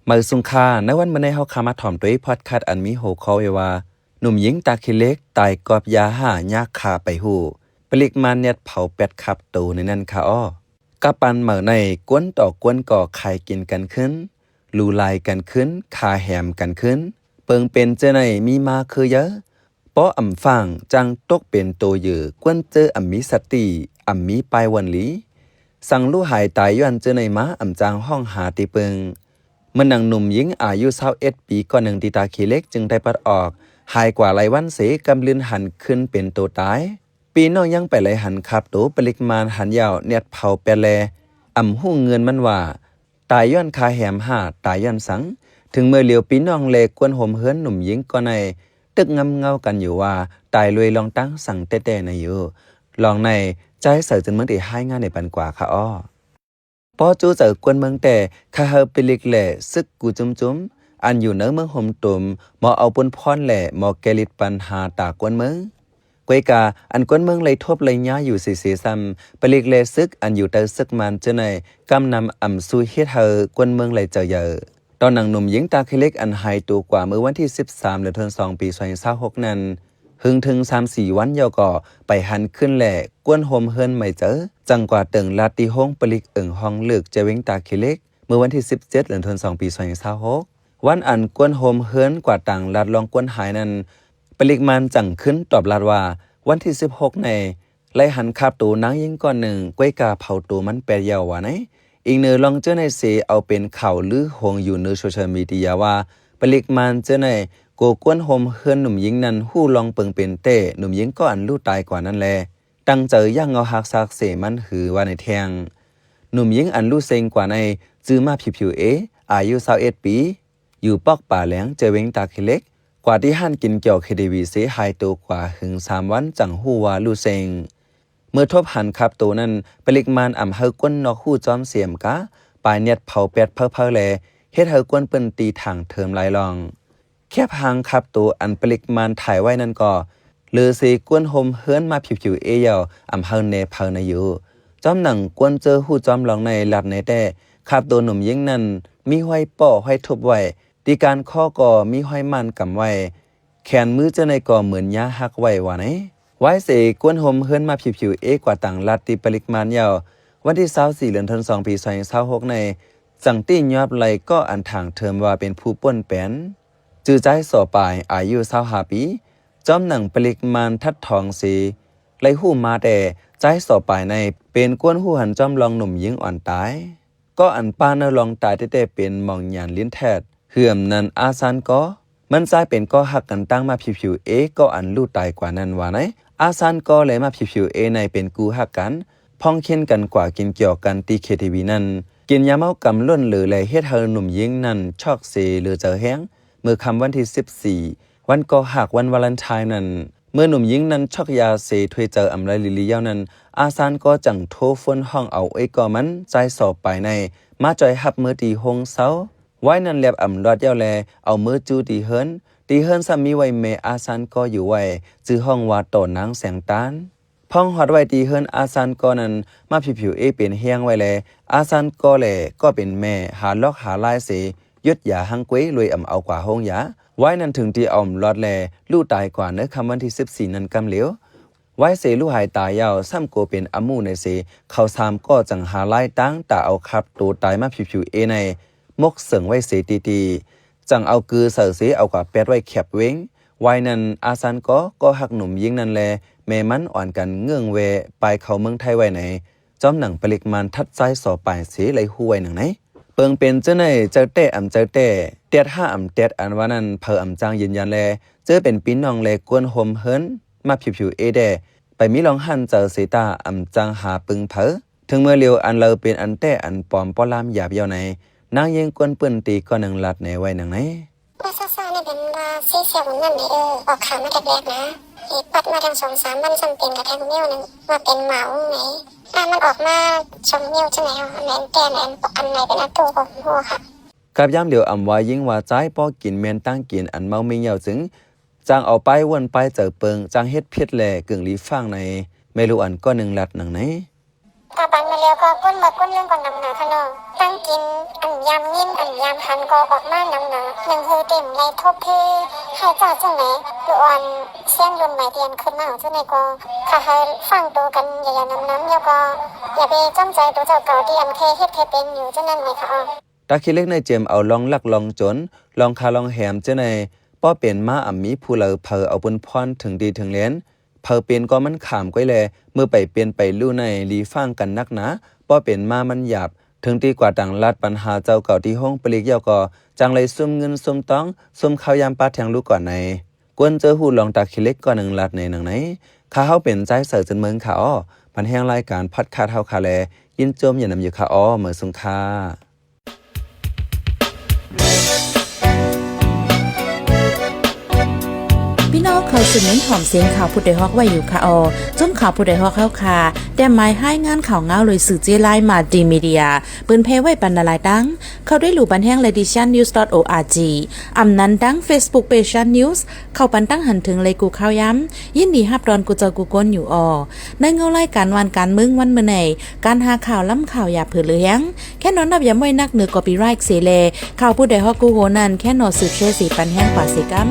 ມາສຸງຄ່າ, ໃນວັນມື້ນີ້ເຮົາຄະມາຖອມໂຕຍພອດຄາສອັນມີຫົວຂໍ້ໄວ້ວ່າ ໜຸ່ມຍິງຕາຂີ້ເຫຼັກຕາຍກອບຢາຫ້າຍາກຂ້າໄປຮູ້, ປະລິກມານແນດເຜົາແປດຄາບໂຕໃນນັ້ນຄ່າອໍ. ກະປັນເໝີໃນ ກວນຕໍ່ກວນກໍຂາຍກິນກັນຂຶ້ນ, ຫຼູຫຼາຍກັນຂຶ້ນ, ຄ່າແຮມກັນຂຶ້ນ, ເປິງເປັນເຈີໃນມີມາຄືເຢີ. ເພາະອຳຝາງຈັ່ງຕົກເປັນໂຕເຢີກວນເຈີອຳມີສະຕິ, ອຳມີປ້າຍວັນລີ. ສັງລູກຫາຍຕາຍຍ້ອນເຈີໃນມາອຳຈັ່ງຮ້ອງຫາທີ່ເປິງ. ເໝືອນໜັງໜຸ່ມຍິງອາຍຸຊາວເອັດປີກ່ອນໜຶ່ງທີ່ຕາຂີ້ເຫຼັກຈຶ່ງໄດ້ປັດອອກ, ຫາຍກວ່າຫຼາຍວັນເສກຳລຶນຫັນຂຶ້ນເປັນໂຕຕາຍ. ພີ່ນ້ອງຍັງໄປໄລ່ຫັນຄາບໂຕປະລິກມານຫັນຢາວແນດເຜົາແປດແລ, ອຳຮູ້ເງື່ອນມັນວ່າ ຕາຍຍ້ອນຄ່າແຮມຫ້າ, ຕາຍຍ້ອນສັງ? ເຖິງເມື່ອຫຼຽວພີ່ນ້ອງແລກວນໂຮມເຮືອນໜຸ່ມຍິງກ່ອນໃນ ຕຶກງຳເງົາກັນຢູ່ວ່າ ຕາຍລວຍລອງຕັ້ງສັງແຕ່ໆໃນຢູ່. ລອງໃນ ຈາຍເສີາເຈີນເມືອງໄດ້ຮາຍງານໃນປັນກວ່າຄ່າອໍ. ປໍຈູ້ເຈີກວນເມືອງແຕ່ ຂ້າເຮີປະລິກແລຊຶກກູຈຸມໆ ອັນຢູ່ເນີເມືອງໂຮມຕຸມ ໝໍເອົາປຸນພອນແລ ໝໍແກ້ລິດປັນຫາຕາກວນເມືອງ. ກວຍກາ ອັນກວນເມືອງໄລ່ທົບໄລ່ຍ້າຍຢູ່ເສໆຊ້ຳ ປະລິກແລຊຶກອັນຢູ່ໃຕ້ຊຶກມານເຈີໃນ ກຳນຳອຳຊູເຮັດໃຫ້ກວນເມືອງໄລ່ເຈີເຢີ. ຕອນໜັງໜຸ່ມຍິງຕາຂີ້ເຫຼັກອັນຫາຍໂຕກວ່າເມື່ອວັນທີສິບສາມ ເດືອນທວນສອງ ປີສອງພັນຊາວຫົກນັ້ນ ຫຶງເຖິງສາມສີ່ວັນ ເຍົາກໍໄປຫັນຂຶ້ນແລກວນໂຮມເຮືອນໃໝ່ເຈີ ຈັ່ງກວ່າເຕີງລັດທີ່ໂຮງປະລິກເອີງຮອງເລິກ ແຈເວັງຕາຂີ້ເຫຼັກ ເມື່ອວັນທີສິບເຈັດ ເດືອນທວນສອງ ປີສອງພັນຊາວຫົກ. ວັນອັນກວນໂຮມເຮືອນກວາດຕັງລັດລອງກວນຫາຍນັ້ນ ປະລິກມານຈັ່ງຂຶ້ນຕອບລັດວ່າ ວັນທີສິບຫົກໃນ ໄລ່ຫັນຄາບໂຕນາງຍິງກ່ອນໜຶ່ງ ກວຍກາເຜົາໂຕມັນແປດເຍົາວ່າໃນ. ອີງເໜີລອງເຈີໃນເສ ເອົາເປັນຂ່າວລືໂຮງຢູ່ເນີໂຊຊຽວມີເດຍວ່າ ປະລິກມານເຈີໃນໂກກວນໂຮມເຮືອນໜຸ່ມຍິງນັ້ນ ຮູ້ລອງເປິງເປັນແຕ່ໜຸ່ມຍິງກໍອັນລູກຕາຍກວ່ານັ້ນແລ ຕັ້ງໃຈຢ່າງເຫງົາຮັກຊາກເສມັນຫືອວ່າໃນແທ່ງ. ໜຸ່ມຍິງອັນລູກເຊັງກວ່າໃນ ຊື່ມາຜິວໆເອ ອາຍຸຊາວເອັດປີ ຢູ່ປອກປາແຫຼງ ເຈີເວັງຕາຂີ້ເຫຼັກ ກວາດທີ່ຮ້ານກິນກຽວ ເຄທີວີ ເສ ຫາຍໂຕກວ່າຫຶງສາມວັນ ຈັ່ງຮູ້ວ່າລູກເຊັງ. ເມື່ອທົບຫັນຄາບໂຕນັ້ນ ປະລິກມານອຳໃຫ້ຄົນນອກຮູ້ຈ້ອມເສມກາ ປາຍແນດເຜົາແປດເຜີາໆແລ ເຮັດໃຫ້ຄົນເປີ້ນຕີຖາງເທີມຫຼາຍລ່ອງ. ແຄບຮ່າງຄາບໂຕອັນປະລິກມານຖ່າຍໄວ້ນັ້ນກໍ ເຫຼືອເສກວນໂຮມເຮືອນມາຜິວໆເອເຍົາ ອຳເຮົາແນເຜົາໃນຢູ່. ຈ້ອມໜັງກວນເຈີຮູ້ຈ້ອມລອງໃນລັດໃນແຕ່ ຄາບໂຕໜຸ່ມຍິງນັ້ນ ມີຮອຍເປາະຮອຍທຸບໄວ້, ທີ່ການຄໍກໍມີຮອຍມ່ານກຳໄວ້, ແຂນມືເຈົ້າໃນກໍເໝືອນຍາຫັກໄວ້ວ່າໃນ. ວາຍເສກວນໂຮມເຮືອນມາຜິວໆເອກວາດຕັງລັດທີ່ປະລິກມານເຍົາ ວັນທີຊາວສີ່ ເດືອນທວນສອງ ປີສອງພັນຊາວຫົກໃນ ຈັ່ງຕິຍອບໄລ່ກໍອັນຖາງເທີມວ່າເປັນຜູ້ປົ່ນແປນ ຈື່ຈາຍສໍປາຍ ອາຍຸຊາວຫ້າປີ ຈອມໜັງປະລິກມານທັດທອງເສ ໄລ່ຮູ້ມາແຕ່ ຈາຍສໍປາຍໃນ ເປັນກວນຮູ້ຫັນຈອມລອງໜຸ່ມຍິງອ່ອນຕາຍ ກໍອັນປ້າເນີລອງຕາຍແຕ່ໆເປັນໝອງຫຍານລິນແທດ ເຮືອມນັ້ນອາຊານກໍ ມັນຈາຍເປັນກໍຮັກກັນຕັ້ງມາຜິວໆເອ ກໍອັນລູກຕາຍກວ່ານັ້ນວ່າໃນ ອາຊານກໍ ແລະ ມາຜິວໆເອໃນເປັນຄູ່ຮັກກັນ ພ້ອງເຄນກັນກວ່າກິນກຽວກັນທີ່ ເຄທີວີ ນັ້ນ ກິນຢາເມົາກຳລົ້ນເຫຼືອ ແລະ ເຮັດໃຫ້ໜຸ່ມຍິງນັ້ນຊອກເສເຫຼືອເຈີແຮງ ເມື່ອຄ່ຳວັນທີສິບສີ່ ວັນກໍຮັກ ວັນວາເລັນທາຍນັ້ນ ເມື່ອໜຸ່ມຍິງນັ້ນຊອກຢາເສຖ້ວຍເຈີອຳໄລລີໆເຍົານັ້ນ ອາຊານກໍຈັ່ງໂທໂຟນຮ້ອງເອົາເອື້ອຍກໍມັນ ຈາຍສໍປາຍໃນ ມາຈອຍຮັບເມືອທີ່ໂຮງເຊົາ. ວາຍນັ້ນແລັບອຳລອດເຍົາແລ ເອົາເມືອຈູ້ທີ່ເຮືອນ ທີ່ເຮືອນຊ້ຳມີໄວ້ແມ່ອາຊານກໍຢູ່ໄວ້ ຊື່ຫ້ອງວ່າໂຕນາງແສງຕານ. ພ້ອງຮອດໄວ້ທີ່ເຮືອນອາຊານກໍນັ້ນ ມາຜິວໆເອເປັນແຮງໄວ້ແລ ອາຊານກໍແລ ກໍເປັນແມ່ ຫາລອກຫາລາຍເສ ຢຸດຢາຮັງເກວ ລວຍອຳເອົາກວ່າໂຮງຢາ ວາຍນັ້ນເຖິງທີ່ອຳລອດແລ ລູກຕາຍກວ່າໃນຄ່ຳວັນທີສິບສີ່ນັ້ນກຳຫຼຽວ. ວາຍເສລູກຫາຍຕາຍເຍົາ ຊ້ຳໂກເປັນອາໝູ່ໃນເສ ເຂົາສາມກໍຈັ່ງຫາລາຍຕັ້ງຕາເອົາຄາບໂຕຕາຍມາຜິວໆເອໃນ ໝົກເສີງໄວ້ເສຕີໆ ຈັ່ງເອົາກືໃສ່ເສເອົາກວ່າແປດໄວ້ແຄບເວັງ. ວາຍນັ້ນອາຊານກໍ ກໍຮັກໜຸ່ມຍິງນັ້ນແລ ແມ່ມັນອ່ອນກັນເງື່ອງແວ່ປາຍເຂົ້າເມືອງໄທໄວ້ໃນ ຈອມໜັງປະລິກມານທັດຈາຍສໍປາຍເສໄລ່ຮູ້ໄວ້ໜັງໃນ ເປິງເປັນເຈີໃນ ເຈີແຕ້ອຳເຈີແຕ້ ແຕດຫ້າອຳແຕດອັນວ່ານັ້ນ ເຜີອຳຈ້າງຢືນຢັນແລ ເຈີເປັນພີ່ນ້ອງແລກວນໂຮມເຮືອນ ມາຜິວໆເອແດ່ ໄປມີລອງຫັນເຈີເສຕາອຳຈ້າງຫາປຶງເຜີ ເຖິງເມື່ອຫຼຽວອັນເລີເປັນອັນແຕ້ອັນປອມປໍລາມຢາບເຍົາໃນ ນາງຍິງກວນປືນຕີກໍໜຶ່ງລັດແນໄວ້ໜັງໃນ. ເມື່ອເຊົ້າໆນີ້ເປັນວ່າເຊຊຽວໝູນນັ້ນເດ ເອີ ອອກຂ່າວມາແລກໆນະ ເອ ປັດມາທັງສອງສາມວັນຊ້ຳເປັນກະແທງແນວໜຶ່ງ ວ່າເປັນໝາວງໃນ ຖ້າມັນອອກມາຊ່ອງແນວຈັ່ງໃດ ເຮົາແມ່ນແຕ່ໃນອັນ ອັນໃດເປັນອັນໂຕກໍບໍ່ຮູ້ຄ່ະ. ກັບຍາມດຽວອຳວ່າຍິງວ່າຈາຍ ປໍກິນແມ່ນຕັ້ງກິນອັນເມົາມິ່ງເຍົາຈຶ່ງ ຈ້າງເອົາປ້າຍວົນປ້າຍເຈີເປິງ ຈ້າງເຮັດຜິດແລເກິ່ງຫຼີຝາງໃນ ແມ່ລູກອັນກໍໜຶ່ງລັດໜັງໃນ. ກະປານມາແລ້ວກໍກົ້ນເໝິດກົ້ນເລື່ອງກໍໜັກໜາຂະນ້ອງ. ຕັ້ງກິນອັນຍາມຍິນອັນຍາມຫັນກໍອອກມາໜັກໜາ, ຍັງຄືເຕັມໄລ່ທົບເພໃຫ້ເຈົ້າຈັ່ງໃດ ລູກອ່ອນຊຽນລຸ້ນໃໝ່ທີ່ອັນຂຶ້ນມາເອົາຈັ່ງໃດກໍ ຂະໃຫ້ຟັງໂຕກັນຢ່າໆນຳໆ ແລ້ວກໍຢ່າໄປຈອງໃຈໂຕເຈົ້າເກົ່າທີ່ອັນເຄີຍເຮັດເຄີຍເປັນຢູ່ຈັ່ງນັ້ນແຫຼະຂະອອກ. ຕາຂີ້ເຫຼັກໃນເຈມເອົາລອງລັກລອງຈົນ ລອງຂ້າລອງແຮມເຈົ້າໃນ ເພາະເປັນມາອຳມີຜູ້ເລີເຜີເອົາບຸນພອນເຖິງດີເຖິງແລນ ເຜີເປັນກໍມັນຂາມກ້ອຍແລ ເມື່ອໄປເປັນໄປຮູ້ໃນຫຼີຟາງກັນນັກໜາ ເພາະເປັນມາມັນຫຍາບ ເຖິງທີ່ກວາດຕັງລັດບັນຫາເຈົ້າເກົ່າທີ່ໂຮງປະລິກຢາວກໍ ຈັ່ງໄລຊຸມເງິນຊຸມຕອງ ຊຸມເຂົ້າຢາມປາແທງລູກກ່ອນໃນ ກວນເຈີຮູ້ລອງຕາຂີ້ເຫຼັກກ່ອນໜຶ່ງລັດໃນໜັງໃນ ຂ້າເຮົາເປັນຈາຍເສີເຈີນເມືອງຂະອໍ ບັນແຮງລາຍການພອດຄາດເຮົາຂະແລ ຍິນໂຈມຢານຳຢູ່ຂະອໍ ເໝີສຸງຄ່ະ. ພີ່ນ້ອງເຂົ້າສູ່ເມັນຫອມສຽງຂ່າວຜູ້ໃດຮອກໄວ້ຢູ່ຄະອໍ ຊຸມຂ່າວຜູ້ໃດຮອກເຮົາຄະ ແຕ້ມໝາຍຮາຍງານຂ່າວງາວໂດຍສື່ເຈ້ລາຍມາດີມີເດຍ ເປີນແຜ່ໄວ້ປັນຫຼາຍໆຕັ້ງ ເຂົ້າໄດ້ລູບັນແຮງແລະດິຊານນິວສ໌ດອດໂອອາຈີ ອຳນັ້ນດັ່ງເຟສບຸກເພຈຊານນິວສ໌ ເຂົ້າປັນຕັ້ງຫັນເຖິງແລະກູ່ຂ່າວຢາມ ຍິນດີຮັບຕ້ອນກູ່ເຈົ້າກູ່ຄົນຢູ່ອໍ. ໃນເງົາລາຍການຫວ່ານການເມືອງວັນມື້ໃນ ການຫາຂ່າວລ້ຳຂ່າວຢ່າເຜີເຫຼືອແຮງ ແຄ່ນອນນັບຢາມໄວ້ນັກເໜືອກອບປີ້ຣາຍເສແລ ຂ່າວຜູ້ໃດຮອກກູ່ໂຮນັ້ນ ແຄ່ນອນສືບແຊເສປັນແຮງກວ່າເສກຳ.